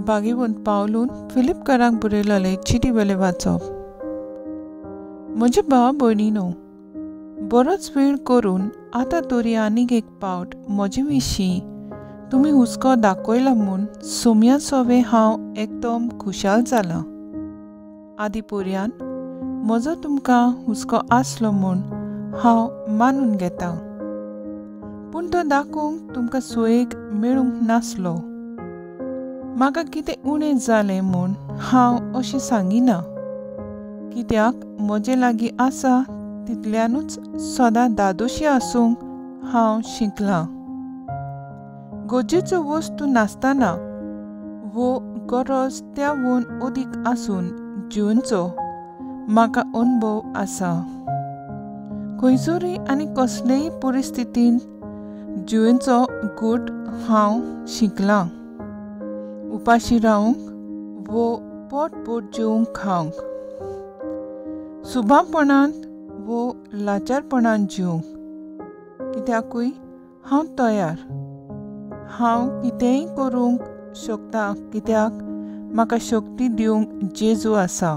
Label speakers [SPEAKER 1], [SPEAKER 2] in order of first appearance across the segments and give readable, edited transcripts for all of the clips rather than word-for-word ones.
[SPEAKER 1] भागेवंत पावलून फिलिपकारांक बरयलेले चिटी वेले वाचप. म्हज्या भाव भयणीनो, बरोच वेळ करून आतां तरी आनीक एक पावट म्हजे विशीं तुमी हुस्को दाखयला म्हूण सोम्या सोवे हांव एकदम खुशाल जालां. आदी पर्यान म्हजो तुमकां हुस्को आसलो म्हूण हांव मानून घेतां, पूण तो दाखोवंक तुमकां सोयेक मेळूंक नासलो. म्हाका कितें उणें जालें म्हूण हांव अशें सांगिना, कित्याक म्हजे लागीं आसा तितल्यानूच सदां दादोशी आसूंक हांव शिकलां. गरजेच्यो वस्तू नासतना वो गरज त्यावून अदीक आसून जिवनचो म्हाका अणभव आसा. खंयसरूय आनी कसलेय परिस्थितींत जिवनचो गूट हांव शिकलां. उपाशी रावंक वो पोटपोट जेवंक खावंक, सुभापणांत वो लाचारपणान जिवंक, कित्याकूय हांव तयार. हांव कितेंय करूंक शकता, कित्याक म्हाका शक्ती दिवंक जेजू आसा.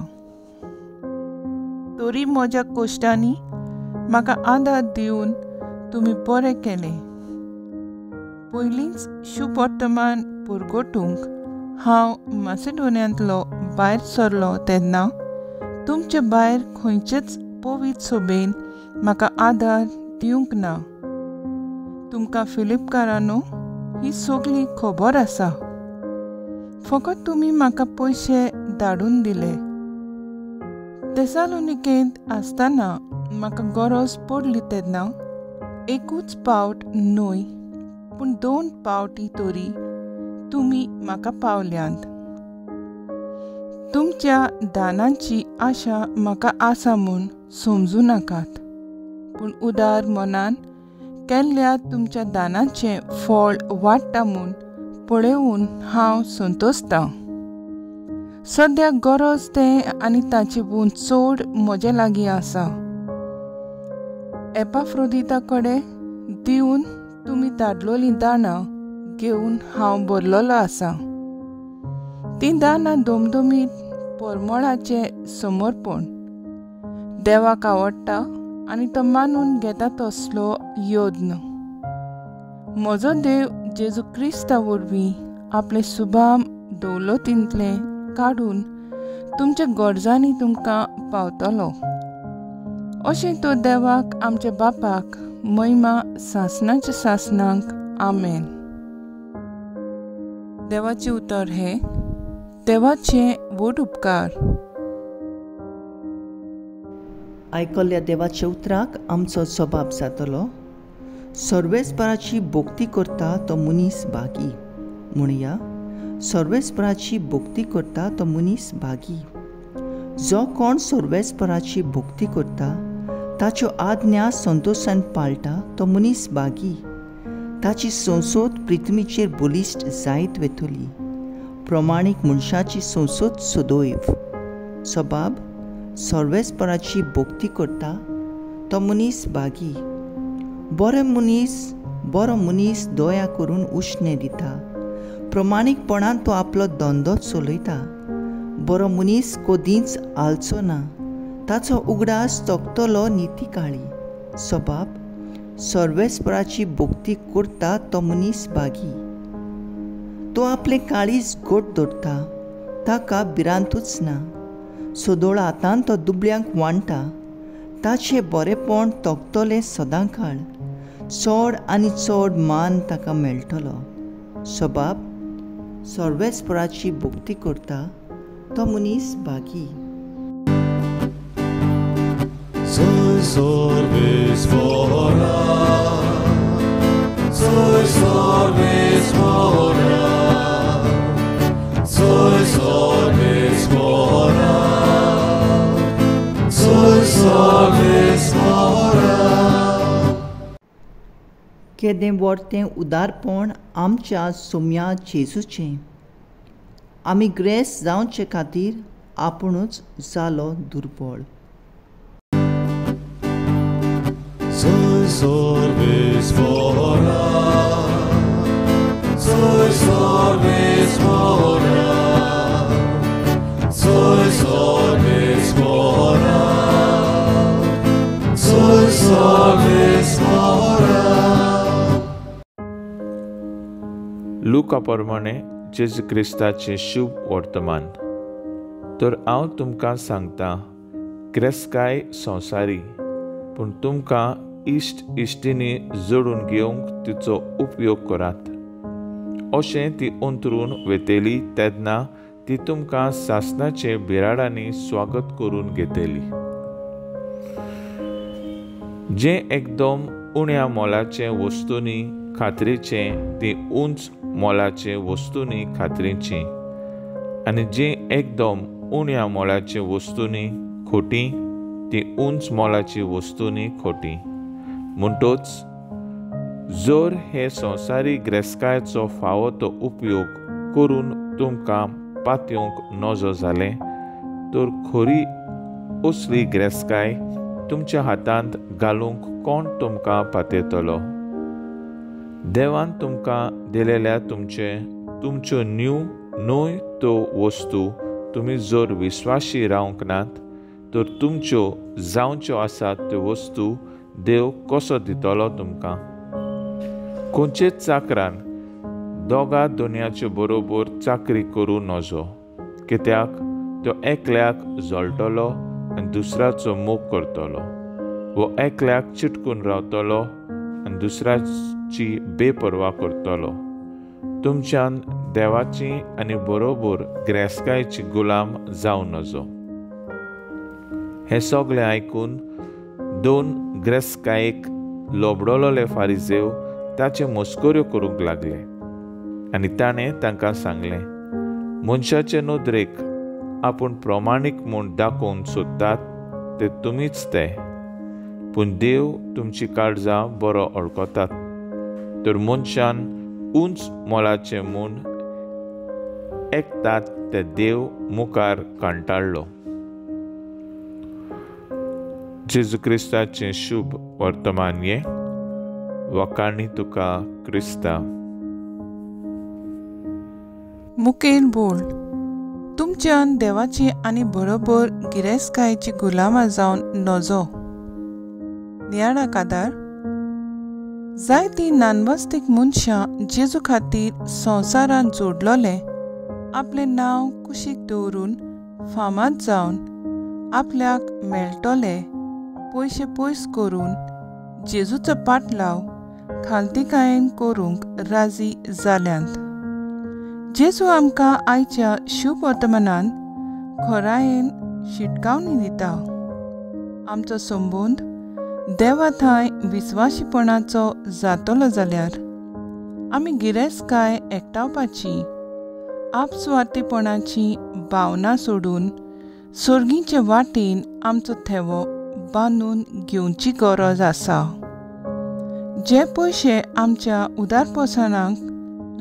[SPEAKER 1] तरी म्हज्या कश्टांनी म्हाका आदार दिवन तुमी बरें केलें. पयलींच शुभवर्तमान पुरगोटूंक हांव मासिडोनियांतलो भायर सरलो तेन्ना तुमचे भायर खंयचेच पवित्र सोबेन म्हाका आदार दिवंक ना. तुमकां फिलिपकारांनो ही सगली खबर आसा. फकत तुमी म्हाका पयशे धाडून दिले. तेसालोनिकेंत आसतना म्हाका गरज पडली तेन्ना एकूच पावट न्हय पूण 2 पावटी तरी तुमी म्हाका पावल्यांत. तुमच्या दानांची आशा म्हाका आसा म्हूण समजूं नाकात, पूण उदार मनान केल्ल्या तुमच्या दानाचें फळ वाडटा म्हूण पळोवन हांव संतोसतां. सद्या गरज तें आनी ताचे वून चड म्हजे लागीं आसा. एपाफ्रोदिता कडेन दिवन तुमी धाडलोलीं दानां घेवन हांव भरलेलो आसा. तीं दानां दमदमीत परमळाचें समर्पण देवाक आवडटा आनी तो मानून घेता तसलो यत्न. म्हजो देव जेजू क्रिस्ता वरवीं आपले सुभाम दौलतींतलें काडून तुमच्या गरजांनी तुमकां पावतलो. अशें तो देवाक आमच्या बापाक महिमा सासणाच्या सासणाक. आमेन. देवाचें उतर हें देवाचें व्हड उपकार.
[SPEAKER 2] आयकल्ल्या देवाच्या उतराक आमचो स्वभाव जातलो. सर्वेस्पराची भक्ती करता तो मनीस भागी. म्हणया, सर्वेस्पराची भक्ती करता तो मनीस भागी. जो कोण सर्वेस्पराची भक्ती करता, ताच्यो आज्ञा संतोशान पाळटा तो मनीस भागी. ताची संसद पृथ्वीचेर बलिश्ट जायत वतली. प्रमाणीक मनशाची संसद सदैव. सबाब सर्वेस्पराची भक्ती करता तो मनीस भागी. बरो मनीस दया करून उश्णें दिता. प्रमाणीकपणान तो आपलो धंदो चलयता. बरो मनीस कदींच आलचो ना. ताचो उगडास तकतलो निती काळी. सबाब सर्वेस्पराची भक्ती करता तो मनीस भागी. तो आपलें काळीज गोट दवरता, ताका भिरांतूच ना. सदोळ हातान तो दुबळ्यांक वांट्टा. ताचें बरेंपण तकतलें सदां काळ. चड आनी चड मान ताका मेळटलो. सबाब सर्वेस्पराची भक्ती करता तो मनीस भागी. केदें व्हडतें उदारपण आमच्या सोम्या जेजूचें. आमी ग्रेस जावचे खातीर आपुणूच जालो दुर्बळ.
[SPEAKER 3] Soy sorbes लुका प्रमाणे जेजू क्रिस्ताचें शुभ वर्तमान. तर हांव तुमकां सांगता, ग्रेस्काय संवसारी, पूण तुमकां इश्ट इश्टिनी जोडून घेवंक तिचो उपयोग करात. अशें ती अंतरून वेतेली तेन्ना ती तुमकां सासणाचे बिराडांनी स्वागत करून घेतली. जें एकदम उण्या मोलाचे वस्तूंनी खात्रीचें ती उंच मोलाचे वस्तूंनी खात्रीची, आनी जें एकदम उण्या मोलाचे वस्तूंनी खोटी ती उंच मोलाची वस्तूंनी खोटी. म्हणटोच जर हे संवसारी ग्रेस्कायचो फावो तो उपयोग करून तुमकां पातयेवंक नजो जालें तर खरी असली ग्रेस्काय तुमच्या हातांत घालूंक कोण तुमकां पातयतलो? देवान तुमकां दिलेल्या तुमच्यो न्यू न्हय त्यो वस्तू तुमी जर विस्वाशी रावंक नात तर तुमच्यो जावच्यो आसात त्यो वस्तू देव कसो दितलो तुमकां? खंयचेच चाकरान दोगा दोनयाचे बरोबर चाकरी करूं नजो, कित्याक तो एकल्याक जळटलो आनी दुसऱ्याचो मोग करतलो, वो एकल्याक चिटकून रावतलो आनी दुसऱ्याची बेपर्वा करतलो. तुमच्यान देवाची आनी बरोबर ग्रेस्कायची गुलाम जावं नजो. हें सगळें आयकून दोन ग्रेस्कायेक लोबडोलोले फारिजेव ताचे मस्कऱ्यो करूंक लागले, आनी ताणें तांकां सांगलें, मनशाचे नदरेक आपूण प्रमाणीक म्हूण दाखोवन सोदतात ते तुमीच ते, पूण देव तुमची काळजां बरो वळखतात. तर मनशान उंच मोलाचें म्हूण एकतात ते देव मुखार कंटाळ्ळो. जेजू क्रिस्ताचें शुभ वर्तमान हें. वखाणी तुका क्रिस्ता.
[SPEAKER 1] मुखेल बोल, तुमच्यान देवाची आनी बरोबर गिरेस्कायेची गुलामां जावन नजो. नियाळा कादार जायतीं नानवस्तीक मनशां जेजू खातीर संवसारांत जोडलोले आपलें नांव कुशीक दवरून फामाद जावन आपल्याक मेळटले पयशे पयस करून जेजूचो पाटलाव खालतीकायेन करूंक राजी जाल्यांत. जेजू आमकां आयच्या शुभ वर्तमानान खोरायेन शिटकावणी दिता. आमचो संबंद देवा थंय विस्वाशीपणाचो जातलो जाल्यार आमी गिरेस्तकाय एकठांवपाची आपस्वार्थीपणाची भावना सोडून सर्गीचे वाटेन आमचो थेवो बांदून घेवची गरज आसा. जे पयशे आमच्या उदारपसणाक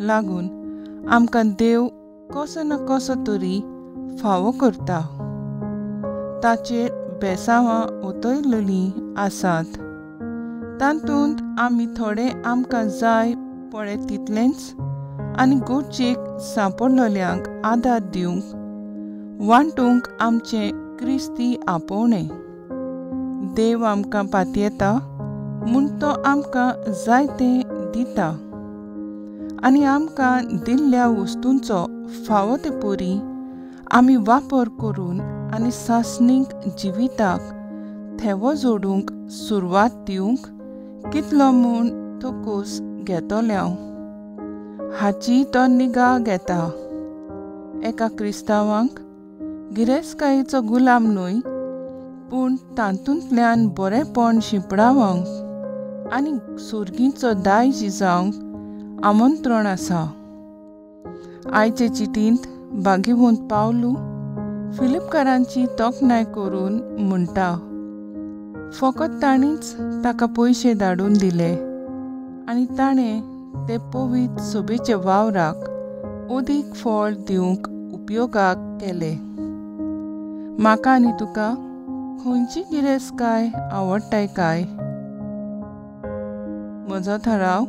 [SPEAKER 1] लागून आमकां देव कसो ना कसो तरी फावो करता ताचेर बेसांवां ओतयलेलीं आसात. तातूंत आमी थोडे आमकां जाय पळय तितलेंच आनी गरजेक सांपडलेल्यांक आदार दिवंक वांटूंक आमचें क्रिस्ती आपोवणें. देव आमकां पातयेता म्हूण तो आमकां जायतें दिता आनी आमकां दिल्ल्या वस्तूंचो फावो ते परी आमी वापर करून आनी सासणीक जिविताक थेवो जोडूंक सुरवात दिवंक कितलो म्हूण थोकोस घेतले हांव हाची तो निगा घेता. एका क्रिस्तांवांक गिरेस्तकायेचो गुलाम न्हय पूण तातूंतल्यान बरेंपण शिंपडावंक आनी सर्गीचो दायज जावंक आमंत्रण आसा. आयचे चिटींत भागीवंत पावलू फिलिपकारांची तोखणाय करून म्हणटा, फकत ताणीच ताका पयशे धाडून दिले आनी ताणें ते पवित्र सोबेच्या वावराक अदीक फळ दिवंक उपयोगाक केले. म्हाका आनी तुका खंयची गिरेस्तकाय आवडटाय काय? म्हजो थाराव